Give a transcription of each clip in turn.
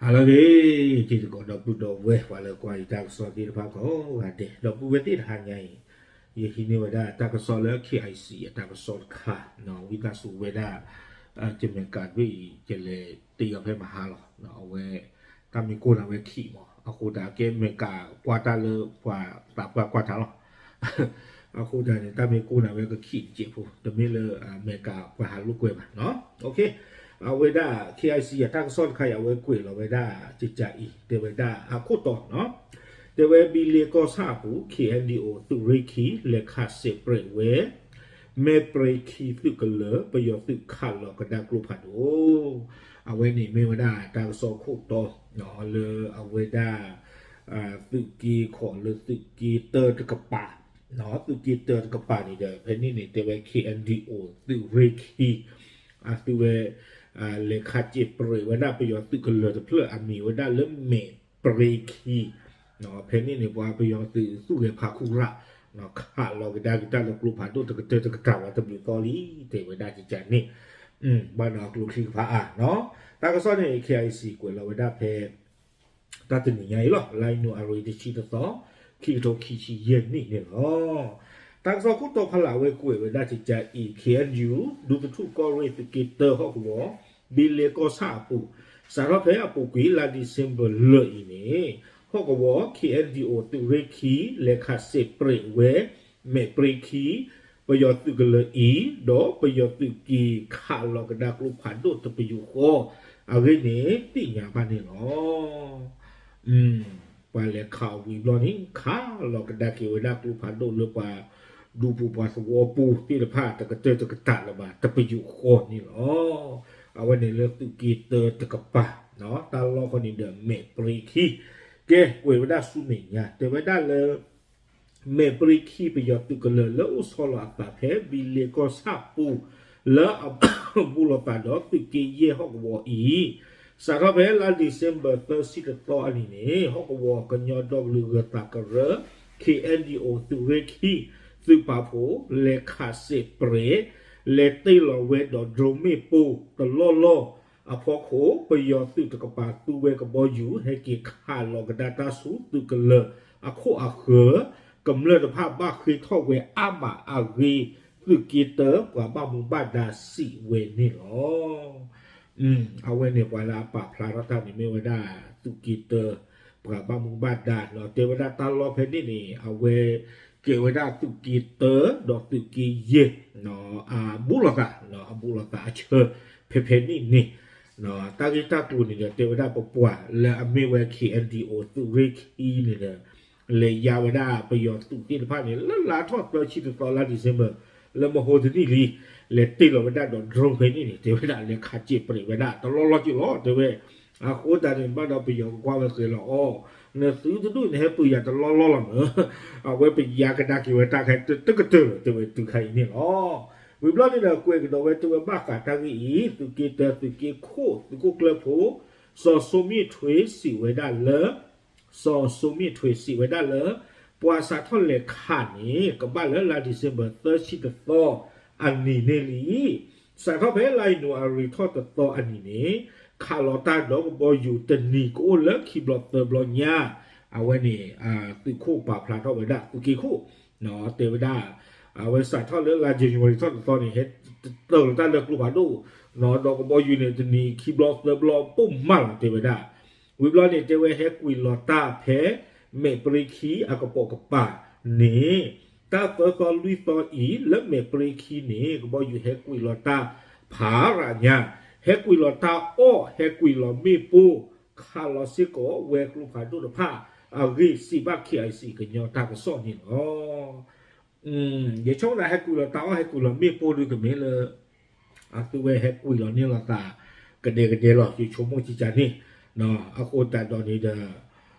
ဟါလၢအဂ့ၤ တံၤသကိးဒီပုၢ်ဒီဝဲၢ် ပှၤလၢကွၢ်ယတၢ်ကစီၣ်သ့ၣ်တဖၣ်ကိးဂၤဒဲး ဒီပုၢ်ဝဲၢ်သ့ၣ်တဟါညါအံၤ ယဟံးန့ၢ်ဝဲဒၣ်တၢ်ကစီၣ်လၢ K I C အတၢ်ကစီၣ်တခါ ဝံသးစူၤဝဲဒၣ် ယမဲာ်ကးဒွဲၣ်အံၤ ယလဲၤတ့ၢ်အီၤဖဲမဟါလီၤ. အဝဲ တၢ်မ့ၢ်ကိၢ်နၤဝဲခံးမး အဃိသတးကဲမဲာ်ကးကွၢ်တၢ်လၢပှၤ သးပှၢ်ကွၢ်တၢ်လီၤ. အဃိသတးန့ၣ် တၢ်မ့ၢ်ကိၢ်နၤဝဲကခံးတစဲးဖိ တမ့ၢ်လၢမဲာ်ကးပှၤဟးလိာ်ကွဲဘၣ်နီၤ. အဝဲဒၣ် K I C အတၢ်ကစီၣ်တခါအံၤ အဝဲကွဲးလီၤဝဲဒၣ် ကကးအံၤ တဲဝဲဒၣ်အခိၣ်တီနီၤ. တဲဝဲဘံလ့ကီၢ်ဆၣ်အပူၤ K N D O သုးရ့ၣ်ခံ လဲၤခးစဲးပြဲးဝဲ မဲာ်ပြ့ခံသုးကလၢၤ ပယီၤသုးခးလီၤကဒါကျိဖးဒိၣ်. အဝဲန့ၣ်မ့ၢ်ဝဲဒၣ်တၢ်ကစီၣ်ခိၣ်တီ လၢအဝဲဒၣ် သုးက့ခိးလၢသုးက့တၢတကပၤ, သုးက့တၢတကပၤန့ၣ်ဒီး ဖဲန့ၣ်န့ၣ် တဲဝဲ K N D O သုးရ့ၣ်ခံ အသုဝဲ လဲၤခးစဲးပြဲးဝဲဒၣ်ပယီၤသုးကလၢၤတဖျၢၣ်အမံၤဝဲဒၣ်လၢမဲာ်ပြ့ခံ ဖဲန့ၣ်န့ၣ် ပှၤပယီၤသုးသူၣ်ဂဲၤဖးခူရၣ် ခးလီၤကဒါက့ၤတၢ်လၢကျိဖးဒိၣ်တကတၢၢ်တကတၢၢ်ဝဲတဘျုးသီလံ တဲဝဲဒၣ်ကကးန့ၣ် ဘၣ်ဒီးအကျိချံကဖးအါနီၤ. တၢ်ကစီၣ်န့ၣ် K I C ကွဲးလီၤဝဲဒၣ်ဖဲ တၢ်တနံၤညါအံၤလီၤ လါယနူၤအါရံၤတဆံတသီ ခံကထိခံဆံယဲၢ်နံၣ်န့ၣ်လီၤ. တၢ်ကစီၣ်ခိၣ်တီဖးလၢ်အဝဲကွဲးဝဲဒၣ်ကကးအံၤ K N U ဒူသထူၣ်ကီၢ်ရ့ၣ်သုးက့တၢဟီၣ်ကဝီၤ ဘံလ့ကီၢ်ဆၣ်အပူၤ စးထီၣ်ဖဲအပူၤကွံာ်လါ December လၢာ်အံၤန့ၣ် ဟီၣ်ကဝီၤ K N D O သုးရ့ၣ်ခံ လဲၤခးစဲးပြဲးဝဲ မဲာ်ပြ့ခံ ပယီၤသုးကလၢၤအံၤ ဒီးပယီၤသုးက့ခးလီၤကဒါကျိဖးဒိၣ်တပယူာ်ဃီ အဂ့ၢ်န့ၣ်သ့ၣ်ညါဘၣ်န့ၣ်လီၤ. ပှၤလဲၤခးအီၤဝံၤဘျီန့ၣ် ခးလီၤကဒါက့ၤဝဲဒၣ်ကျိဖးဒိၣ်လၢပှၤဒူပူၤပှၤသဝီပူၤသ့ၣ်တဖၣ်တကတၢၢ်တကတၢၢ်လၢၤဘၣ် တပယူာ်ဃီန့ၣ်လီၤ. အဝဲန့ၣ်လၢသုးက့တၢတကပၤ တၢ်လီၢ်ဃီန့ၣ်ဒီးမဲာ်ပြ့ခံ ကဲကွဲးဝဲဒၣ်ဆူမဲာ်ညါ တဲဝဲဒၣ်လၢ မဲာ်ပြ့ခံပယီၤသုးကလၢၤလၢအိၣ်ဆီလီၤအသးဖဲဘံလ့ကီၢ်ဆၣ်ပူၤ လၢအဘူးလီၤသးဒီးသုးက့ယဲၢ်ဟီၣ်ကဝီၤအံၤ စးထီၣ်ဖဲလါ December သၢဆံတသီအနံၤန့ၣ် ဟီၣ်ကဝီၤကညီဒီကလုာ်ဂၢၤသးကရၢ K N D O သုးရ့ၣ်ခံ သုးပာ်ဖှိၣ် လဲၤခးစဲးပြဲး လဲၤတ့ၢ်လီၤဝဲဒီး drone မ့ၣ်ပိၢ်တလီၢ်လီၢ် အဖီခိၣ် ပယီၤသုးတကပၤသူဝဲကဘီယူၤ ဟဲက့ၤခးလီၤကဒါတၢ်ဆူသုးကလၢၤအခိၣ်အဃၢၤ ကမျၢၢ်တဖၣ်ဘၣ်ဃ့ထီၣ်ဝဲအါမးအဂ့ၢ် သုးက့တၢပှၤဘၣ်မူဘၣ်ဒါစံးဝဲန့ၣ်လီၤ. အဝဲန့ၣ်ပှၤလၢအပာ်ဖျါထီၣ်တၢ်န့ၣ်မ့ၢ်ဝဲဒၣ် သုးက့တၢ ပှၤဘၣ်မူဘၣ်ဒါ တဲဝဲဒၣ်တၢ်လီၢ်ဖဲန့ၣ်န့ၣ် အဝဲ ကဲဝဲဒၣ်သုးက့တၢ ဒီးသုးက့ယဲၢ် အဘူးလိာ်သး အဘူးလိာ်သးအဆၢ ဖဲဖဲန့ၣ်န့ၣ် တၢ်ဂ့ၢ်တၢ်ကျိၤန့ၣ်ဒီး တဲဝဲဒၣ်ပပှၤလၢအမ့ၢ်ဝဲ K N D O သုးရ့ၣ်ခံန့ၣ်ဒီး လဲၤယါဝဲဒၣ်ပယီၤသုးသ့ၣ်တဖၣ်န့ၣ် လၢလါထီၣ်သၢဆံတသီလါ December လၢမဟိတနံၣ်လံ လဲၤတ့ၢ်လီၤဝဲဒၣ်ဒီး drone ဖဲန့ၣ်န့ၣ် တဲဝဲဒၣ်လဲၤခးစဲးပြဲးဝဲဒၣ်တလီၢ်လီၢ်က့လီၤ တဲဝဲ အဃိသတးန့ၣ် ဘၣ်ဒီးပယီၤကကွၢ်ဝဲဃဲၤလီၤအီၤ နသုတဒူၣ်နဟဲပၢၤယၤတလီၢ်လီၢ်လီၤမး အဝဲပယါကဒါက့ၤဝဲတၢ်ခဲတကတၢၢ်လီၤ တဲဝဲတုၤခါအံၤန့ၣ်လီၤ. ဝံၤဘျီန့ၣ်ဒီးကွဲးကဒီးဝဲတဲဝဲဘၣ်ဃးတၢ်ဂ့ၢ်အံၤ သုးက့တၢ သုးက့ခိၣ် သုးခိၣ်ကျၢၢ်ဖိ စီၤစိမ့ၣ်ထွ့စံးဝဲဒၣ်လၢ စီၤစိမ့ၣ်ထွ့စံးဝဲဒၣ်လၢ ပှၤစးထီၣ်လဲၤခးန့ၣ် ကဘၣ်လၢလါ December သၢဆံတသီအနံၤန့ၣ်လံ စးထီၣ်ဖဲလါယနူၤအါရံၤထီၣ်တသီအနံၤန့ၣ် ခးလီၤတၢ်ဒီးကဘီယူၤတနံၤကအိၣ်လၢခံဘျီသၢဘျီညါ အဝဲန့ၣ် သုးခိၣ်ပာ်ဖျါထီၣ်ဝဲဒၣ် သုးက့ခိၣ် တဲဝဲဒၣ် အဝဲစးထီၣ်လၢလါ January ထီၣ်တသီန့ၣ် ဟဲတၢၢ်လီၤတၢ်လၢကျိဖးဒိၣ် ဒီးကဘီယူၤန့ၣ် တနံၤခံဘျီသၢဘျီပိၢ်မးလီၤ တဲဝဲဒၣ် ဝံၤဘျီန့ၣ် တဲဝဲဟဲကွံာ်လီၤတၢ်ဖဲ မဲာ်ပြ့ခံအကပိာ်ကပၤန့ၣ် တၢ်သၢသီလွံၢ်သီအံၤ လၢမဲာ်ပြ့ခံန့ၣ် ကဘီယူၤဟဲကွံာ်လီၤတၢ်ဖးရၤညါ ဟဲကွံာ်လီၤတၢ်အီၣ် ဟဲကွံာ်လီၤမ့ၣ်ပိၢ် ခးလီၤစ့ၢ်ကီးဝဲကျိဖးဒိၣ်တဖၣ်အဂ့ၢ် စံးဘၣ် K I C ကညီတၢ်ကစီၣ်န့ၣ်လီၤ. ယဆိကမိၣ်သးဟဲကွံာ်လီၤတၢ်အီၣ် ဟဲကွံာ်လီၤမ့ၣ်ပိၢ်ဒုးကမ့ၢ်လၢ အသုဝဲဟဲကွံာ်လီၤန့ၢ်လီၤသး ကဒဲကဒဲလီၤ ယဆိကမိၣ်ကကန့ၣ် အဃိသတးဒီးန့ၣ်ဒီး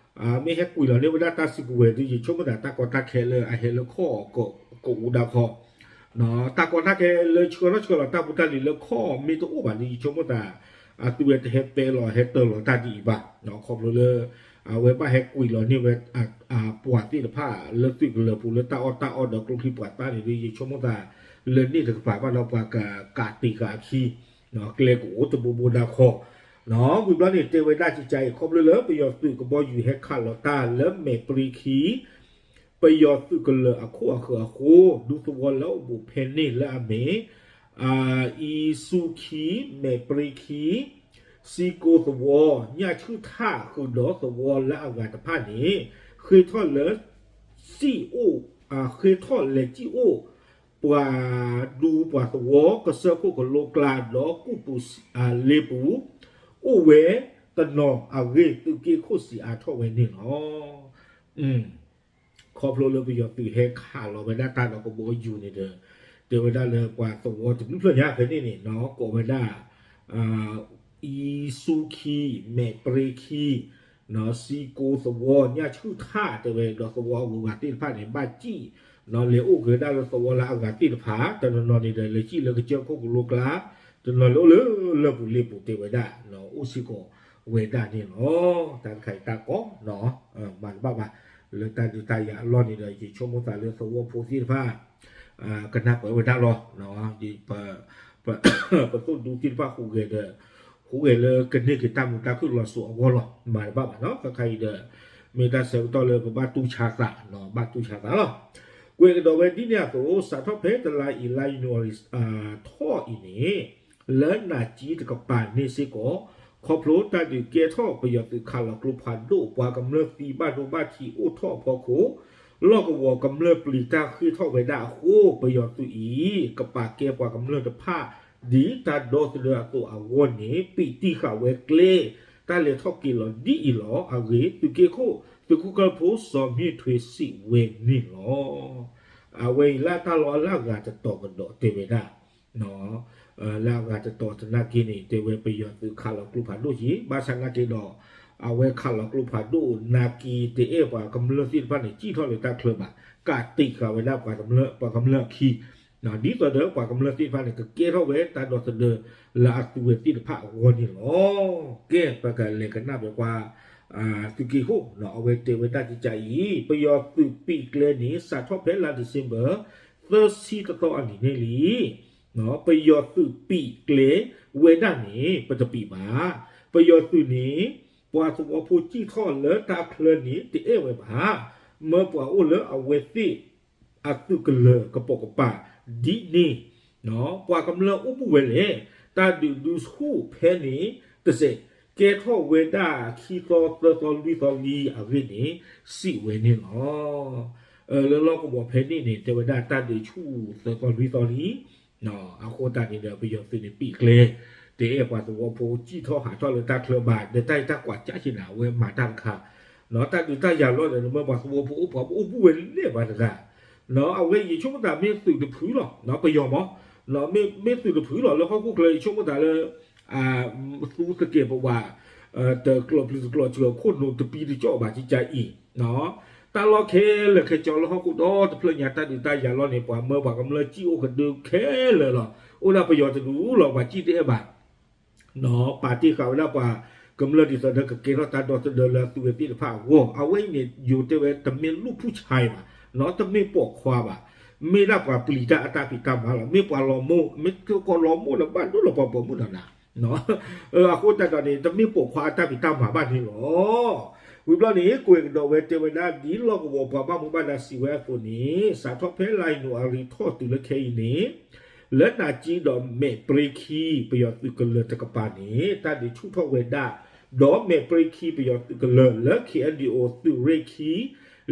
မ့ၢ်ဟဲကွံာ်လီၤန့ၢ်ဝဲဒၣ်တၢ်စုကဝဲၤဒုး ယဆိကမိၣ်သးတၢ်ကီတၢ်ခဲလၢအဟဲလၢခီၣ်ကအိၣ်ဒၣ်ခီ တၢ်ကီတၢ်ခဲလၢဆှၢထီၣ်ဆှၢလီၤတၢ်ဖိတၢ်လံၤလၢခီၣ်မ့ၢ်တအိၣ်ဘၣ်ဒုး ယဆိကမိၣ်သး အသုဝဲတဟဲပဲလီၤဟဲတၢၢ်လီၤတၢ်ဒ်အံၤဘၣ် ခီဖျိလၢ အဝဲဘၣ်ဟဲကွံာ်လီၤန့ၢ်ဝဲ ပှၤသ့ၣ်တဖၣ်လၢသုးကလၢၤပူၤလၢတၢ်အီၣ်တၢ်အီဒီးကျိချံပှၤသၣ်န့ၣ်ဒုး ယဆိကမိၣ်သး လၢန့ၣ်တကပၤဘၣ်ဒီးပှၤကကးတံာ်ဃာ်အခံ ကျဲကအိၣ်တဘိဘိဒၣ်ခီ ဝံၤဘျီန့ၣ် တဲဝဲဒၣ်ကကါအံၤ ခီဖျိလၢပယီၤသုးကဘီယူၤဟဲခးလီၤတၢ်လၢမဲာ်ပြ့ခံ ပယီၤသုးကလၢၤအခိၣ်အဃၢၤအဃိ ဒူသဝီလၢအအိၣ်ဘူးဖဲန့ၣ်လၢအမ့ၢ် အံၤဆူခံ, မဲာ်ပြ့ခံ, စံကိသဝီ, ညၣ်ဆူၣ်ထၣ်ဃုာ်ဒီးသဝီလၢအဂၤတဖၣ်န့ၣ် ဃ့ထီၣ်လၢ စံၣ်အိၣ်, ဃ့ထီၣ်လဲၤစံၣ်အိၣ် ပှၤဒူပှၤသဝီ ကစၢၢ်ခိၣ်ကလိကျါ ဒီးကူၣ်ပူၤလ့ပူၤ အိၣ်ဝဲတနီၤအဂ့ၢ် သုးက့ခိၣ်စံးအါထီၣ်ဝဲန့ၣ်လီၤ. ခီဖျိလၢပယီၤသုးဟဲခးလီၤဝဲဒၣ်တၢ်ဒီးကဘီယူၤန့ၣ်ဒီး တဲဝဲဒၣ်လၢပှၤသဝီတဘျုးဖျၢၣ်ညါဖဲန့ၣ်န့ၣ် ကိးဝဲဒၣ် အံၤဆူခံ, မဲာ်ပြ့ခံ, စံကိသဝီ, ညၣ်ဆူၣ်ထၣ် တဲဝဲဒီးသဝီအဂုၤအဂၤသ့ၣ်တဖၣ်န့ၣ် ဘၣ်စံၣ် လဲၤအိၣ်က့ၤဝဲဒၣ်လၢသဝီလၢအဂၤသ့ၣ်တဖၣ် တနီၤနီၤန့ၣ်ဒီး လဲၤစံၣ်လၢကစၢၢ်ခိၣ်ကလိကျါ တနီၤလဲၤအိၣ်လၢလၢၢ်ပူၤလ့ပူၤတဲဝဲဒၣ် အိၣ်စ့ၢ်ကီးဝဲဒၣ်န့ၣ်လီၤ. တၢ်တခါအံၤတၢ်ကီ မၤတဘၣ်ဘၣ် လၢတၢ်ဒုးတၢ်ယၤအလီၢ်န့ၣ်ဒီး ယဆိကမိၣ်သးလၢသဝီဖိသ့ၣ်တဖၣ် ကနၢ်ပၢၢ်ဝဲဒၣ်လီၤ. ပသိၣ်ဒူသ့ၣ်တဖၣ်ဟူးဂဲၤဒီး ဟူးဂဲၤလၢကန့ၢ်က့ၤတၢ်မုာ်တၢ်ခုၣ်လီၤစိၤအဂီၢ်လီၤ. မၤတဘၣ်ဘၣ်နီၤ ခဲခါအံၤဒီး မ့ၢ်တၢ်ဆၢကတီၢ်လၢပဘၣ်တူၢ်ဆါသး ဘၣ်တူၢ်ဆါသးလီၤ. ကွဲးကဒီးဝဲဒ်န့ၣ်အသိး စးထီၣ်ဖဲတလါအံၤ လါယနူၤအါရံၤ ထီၣ်အံၤန့ၣ် လၢနၤကံတကပၤန့ၣ်စ့ၢ်ကီး ခီဖျိတၢ်ဒုးကဲထီၣ်ပယီၤသုးခးလီၤကျိဖးဒိၣ် ပှၤကမျၢၢ်သံဘၣ်ဒိဘၣ်ထံးအိၣ်ထီၣ်အဖီခိၣ် လီၢ်ကဝီၤကမျၢၢ်ပျံၤတၢ်ဃ့ထီၣ်ဝဲဒၣ်အဃိ ပယီၤသုးအံၤ ကပာ်ကဲပှၤကမျၢၢ်တဖၣ် ဒ်တၢ်ဒီသဒၢအသိးအဂီၢ်န့ၣ် ပံးတံၢ်ဃာ်ဝဲကျဲ တၢ်လဲၤထီၣ်က့ၤလီၤဒ်အံၤလီၤ. အဂ့ၢ် သုးက့ခိၣ် သုးခိၣ်ကျၢၢ်ဖိ စီၤမ့ၣ်ထွ့ စံးဝဲန့ၣ်လီၤ. အဝဲအံၤလၢတၢ်လီၢ်လၢအဂၤတတီၤကဒီးတဲဝဲဒၣ် လၢအဂၤတတီၤသနာ်က့န့ၣ် တဲဝဲပယီၤသုးခးလီၤကျိဖးဒိၣ်က့ၤ ဘၣ်ဆၣ်နာ်က့ဒီး အဝဲခးလီၤကျိဖးဒိၣ်နာ်က့ တအဲၣ်ပှၤကမျၢၢ်သ့ၣ်တဖၣ်န့ၣ် စံၣ်ထီၣ်လၢတၢ်ချၢဘၣ် ကးတံာ်ဃာ်ဝဲဒၣ်ပှၤကမျၢၢ်အခံ ဒ်သိးဒီးပှၤကမျၢၢ်သ့ၣ်တဖၣ်န့ၣ် ကကဲထီၣ်ဝဲတၢ်ဒီသဒၢလၢအသူဝဲသ့ၣ်တဖၣ်အဂီၢ်န့ၣ်လီၤ. ကဲ ပကလဲၤကနၣ်ပၢၢ်ကွၢ် သုးက့ခိၣ် အဝဲတဲဝဲဒၣ်ကကါအံၤ ပယီၤသုးပံးကျဲန့ၣ် စးထီၣ်ဖဲလါ December သၢဆံတသီအနံၤန့ၣ်လံ ပယီၤသုးပံးကျဲဝဲဒၣ်န့ၣ် ပတပံးဘၣ်. ပယီၤသုးန့ၣ် ပှၤသဝီဖိစံၣ်ထီၣ်လၢတၢ်ချၢန့ၣ် တအဲၣ်ဝဲဘၣ်. မၢပှၤအိၣ်လၢအဝဲသ့ၣ် အသုးကလၢၤကပိာ်ကပၤဒ်န့ၣ် ပှၤကမျၢၢ်အိၣ်ဘူးဝဲလဲၣ်. တၢ်ဒုးဒုးဆူၣ်ဖဲန့ၣ် တစဲး ကဲထီၣ်ဝဲဒၣ်ခံသီသၢသီလွံၢ်သီလံအဂ့ၢ်န့ၣ် စံးဝဲန့ၣ်လီၤ. လၢလီၢ်ကဝီၤဖဲန့ၣ်န့ၣ် တဲဝဲဒၣ်တၢ်ဒုးဆူၣ်သၢသီလွံၢ်သီလံ အဃိသတးန့ၣ်ဒီး ပယီၤသုးန့ၣ်ပံးကျဲ တအဲၣ်ပှၤသဝီဖိစံၣ်ထီၣ်ဟးထီၣ်လၢတၢ်ချၢဘၣ် ဒီးတၢ်အံၤတၢ်ကွၢ်ကၠၢ်ဆ့ၣ်န့ၣ် အဝဲမၤတၢ်တခါ တၢ်ဒုးတၢ်ယၤလီၢ်ဒီး နမၢပှၤသဝီဖိအိၣ်ပှၤအိၣ်ဘူးဝဲလဲၣ်ဘၣ်တဂၤ အဝဲယဆိကမိၣ်သးမ့ၢ်သုးတဖုလီၤ ပယီၤမး မ့ၢ်သုးတဖုလီၤ လၢဟီၣ်ခိၣ်ချၢ ယဆိကမိၣ်သးလၢ သူသကဲးပဝး တကျိးပျံၤတကျိးစှၤခိၣ်နူာ်တပံတကၠီၣ်ဘၣ်ကကါအံၤ တၢ်လီၢ်ခဲလၢာ်ခဲဆ့လၢဟီၣ်ခိၣ်ဒီတဖျၢၣ်ညါ တၢ်ဒုးတၢ်ယၤလီၢ်န့ၣ် ပှၤမၢပှၤကမျၢၢ်စံၣ်အိၣ်ကဒုခဲလၢာ်လီၤ. အိၣ်ဒၣ်ပယီၤတဒူလီၤ ပှၤစံၣ်တအဲၣ်ဘၣ် ပာ်တ့ၢ်ဃာ်ဝဲဒၣ်ပှၤကမျၢၢ်ဒ်သိးဒီးကကဲထီၣ်တၢ်ဒီသဒၢလၢအသူဝဲသ့ၣ်တဖၣ်အဂီၢ် အဝဲအံၤန့ၣ် ယိၤတဲဝဲတမ့ၢ်လူၢ်ဖူၣ်ဆါအံၤဘၣ် တမ့ၢ်ပိာ်ခွါဘၣ် မ့ၢ်ဒၣ်ပှၤပျံၤတၢ်အတၢ်ဖံးတၢ်မၤလီၤ မ့ၢ်ပှၤလီၤမိၢ် မ့ၢ်ကီၢ်လီၤမိၢ်လၢဘၣ်ဒိလီၤပှၤပိာ်မုၣ်နီၤနၤ အဃိသတးဒီးန့ၣ် တမ့ၢ်ပိာ်ခွါအတၢ်ဖံးတၢ်မၤဘၣ်န့ၣ်လီၤ. ဝံၤဘျီန့ၣ် ကွဲးကဒီးဝဲတဲဝဲဒၣ်ဒ်လီၢ်ကဝီၤပှၤဘၣ်မူဘၣ်ဒါစံးဝဲအသိးန့ၣ် စးထီၣ်ဖဲလါယနူၤအါရံၤထီၣ်တုၤလၢခဲအံၤန့ၣ် လၢနၤကံဒီးမဲာ်ပြ့ခံ ပယီၤသုးကလၢၤတကပၤန့ၣ် တၢ်ဒုးဆူၣ်ထီၣ်ဝဲဒၣ် ဒီးမဲာ်ပြ့ခံပယီၤသုးကလၢၤလၢ ခ့ၣ်အဲၣ်ယူၣ် သုးရ့ၣ်ခံ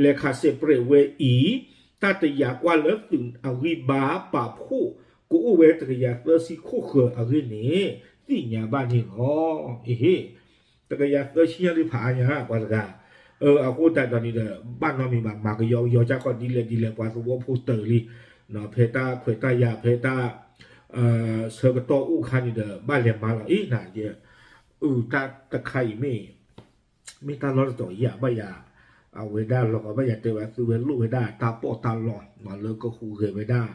လဲၤခးစဲးပြဲးဝဲအံၤ တၢ်တယာ်ကွၢ်လၢသုးအဂံၢ်ဘါပာ်ဖှိၣ် ကအိၣ်ဝဲတကယၤသၢဆံခိၣ်ဃၢၤအဂ့ၢ်န့ၣ် သ့ၣ်ညါဘၣ်န့ၣ်လီၤ. အဟ့ၣ် တကယၤသၢဆံညါဒုးဖးအါညါပှၤတဂၤ အဃိသတးဒီးန့ၣ်ဒီး ဘၣ်နီတမံၤဘၣ် မၤကယီကယီကၢ်ခီဒ်လဲၣ်ဒ်လဲၣ် ပှၤသဝီဖိတၢၢ်လံ ဖဲတၢ်ခွဲးတၢ်ယာ် ဖဲတၢ် ဆၢကတီၢ်အိၣ်အခါန့ၣ်ဒီး ဘၣ်လဲၤမၤလီၤအံၤနၤ ယ အုၣ်တၢ်တခါအံၤမ့ၢ် မ့ၢ်တၢ်လီၢ်တတီၤအံၤ ဘၣ်ယၤ အဝဲဒၣ်လီၤကီဘၣ်ယၤတဲဝဲ သုဝဲလိၣ်ဝဲဒၣ်တၢ်ပီးတၢ်လီ လၢကဟူးဂဲၤဝဲဒၣ်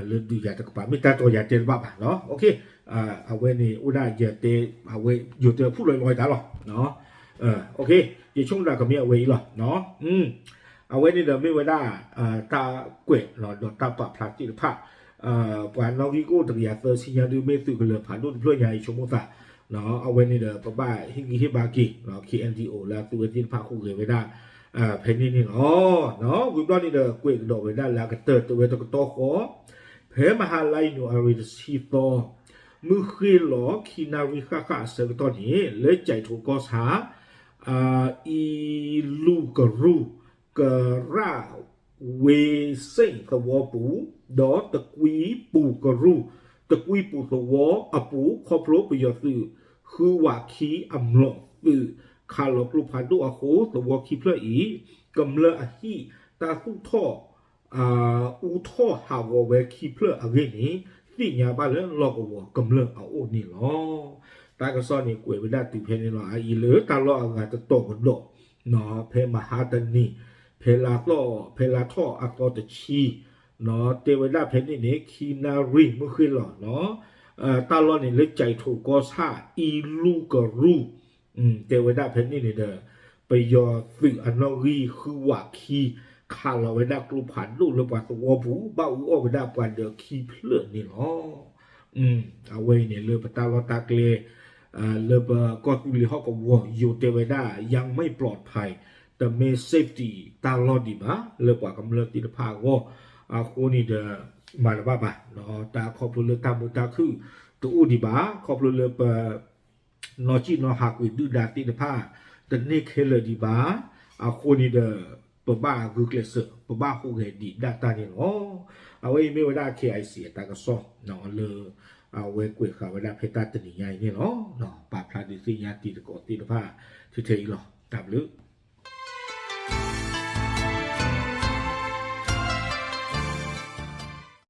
လၢဒုးယၤတကပၤ မ့ၢ်တၢ်တီၤယၤတဲတဘၣ်ဘၣ်နီၤ အဝဲန့ၣ်အိၣ်ဒၣ်ယတဲ အဝဲယတဲဖုၣ်လီၤလီၤတၢ်လီၤ ယဆိကမိၣ်ဒၣ်ကမ့ၢ်အဝဲအံၤလီၤ အဝဲန့ၣ်ဒီးမ့ၢ်ဝဲဒၣ် တၢ်ကွဲးဒီးတၢ်ပာ်ဖျါသ့ၣ်တဖၣ် ပှၤနီၣ်ဂံၢ်ကအိၣ်တကယၤသၢဆံညါဒုး မ့ၢ်သုးကလၢၤဖးဒိၣ်တဖျၢၣ်ညါ ယဆိကမိၣ်သး အဝဲန့ၣ်ဒီး ပဘၣ်ဟ့ၣ်ဂံၢ်ဟ့ၣ်ဘါက့ၤ KNDO လၢအသုးဝဲသ့ၣ်တဖၣ်ဟူးဂဲၤဝဲဒၣ် ဖဲန့ၣ်န့ၣ်လီၤ. ဝံၤဘျီန့ၣ်ဒီး ကွဲးကဒီးဝဲဒၣ်လၢအကတၢၢ်တဝဲတကတီၢ်ဃီ ဖဲမဟါလါယနူၤအါရံၤတဆံသီ မုၢ်ဃ့ၢ်လီၤ ခံနၣ်ရံၣ်ဃၣ်ဃၣ်အဆၢကတီၢ်န့ၣ် လၢကၠဲးထိးကီၢ်ဆၣ် အံလူကရူၢ် ကရၣ်ဝ့စ့ၣ်သဝီပူၤ ဒီးတကွံပူၤကရူၢ် တကွံပူၤသဝီအပူၤ ခီဖျိပယီၤသုး ဃုဝးခံအမျိာ်သုး ခးလီၤကျိဖးဒိၣ်အဃိ သဝီခံဖျၢၣ်အံၤ ကမျၢၢ်အဟံၣ်တၢ်သူၣ်ထီၣ် အူထီၣ်ဟးဂီၤဝဲခံဖျၢၣ်အဂ့ၢ်န့ၣ် သ့ၣ်ညါဘၣ်လၢလီၢ်ကဝီၤကမျၢၢ်အအိၣ်န့ၣ်လီၤ. တၢ်ကစီၣ်န့ၣ်ကွဲးဝဲဒၣ်တုၤဖဲန့ၣ်လီၤ. အအံၤလၢတၢ်လီၢ်အဂၤတတီၤကဒီး ဖဲမဟါတနံၤ ဖဲလါထီၣ် ဖဲလါထီၣ်အသီတဆံ တဲဝဲဒၣ်ဖဲန့ၣ်န့ၣ် ခံနၣ်ရံၣ်မုၢ်ဃ့ၢ်လီၤ တၢ်လီၢ်န့ၣ်လၢကၠဲးထိးကီၢ်ဆၣ် အံလူကရူၢ် တဲဝဲဒၣ်ဖဲန့ၣ်န့ၣ်ဒီး ပယီၤသုးအနီၣ်ဂံၢ်ဃုဝးခံ ခးလီၤဝဲဒၣ်ကျိဖးဒိၣ်လၢပှၤသဝီပူၤ ဘၣ်အူအီၣ်ဝဲဒၣ်ပှၤဒီးခံဖျၢၣ်န့ၣ်လီၤ. အဝဲအံၤန့ၣ်လၢပတၢ်လီၢ်တၢ်ကျဲ လၢပကီၢ်သူလ့ၤဟီၣ်ကဝီၤ ယိၤတဲဝဲဒၣ် ยังไม่ปลอดภัย တမ့ၢ် safety တၢ်လီၢ်ဒံးဘၣ် လၢပှၤကမျၢၢ်သ့ၣ်တဖၣ်အဂီၢ် အဃိန့ၣ်ဒီး မၤတဘၣ်ဘၣ် တၢ်ခီဖျိလၢတၢ်မုာ်တၢ်ခုၣ်တအိၣ်ဒံးဘၣ် ခီဖျိလၢပ နီၢ်ကံၣ်နီၢ်ဟးကွံာ်ဒုၣ်ဒါသ့ၣ်တဖၣ် တန့ၢ်ခဲလၢာ်ဒံးဘၣ်. အဃိန့ၣ်ဒီး ပဘၣ်ဂုာ်ကျဲးစၢး ပဘၣ်ဟူးဂဲၤဒံးဒၣ်တၢ်န့ၣ်လီၤ. အဝဲအံၤမ့ၢ်ဝဲဒၣ် KIC အတၢ်ကစီၣ် လၢ အဝဲကွဲးဃာ်ဝဲဒၣ်ဖဲတၢ်တနံၤညါအံၤန့ၣ်လီၤ. ပာ်ဖျါဒုးသ့ၣ်ညါတံၤသကိးသ့ၣ်တဖၣ် ထဲထဲအံၤလီၤ. တၢ်ဘျုး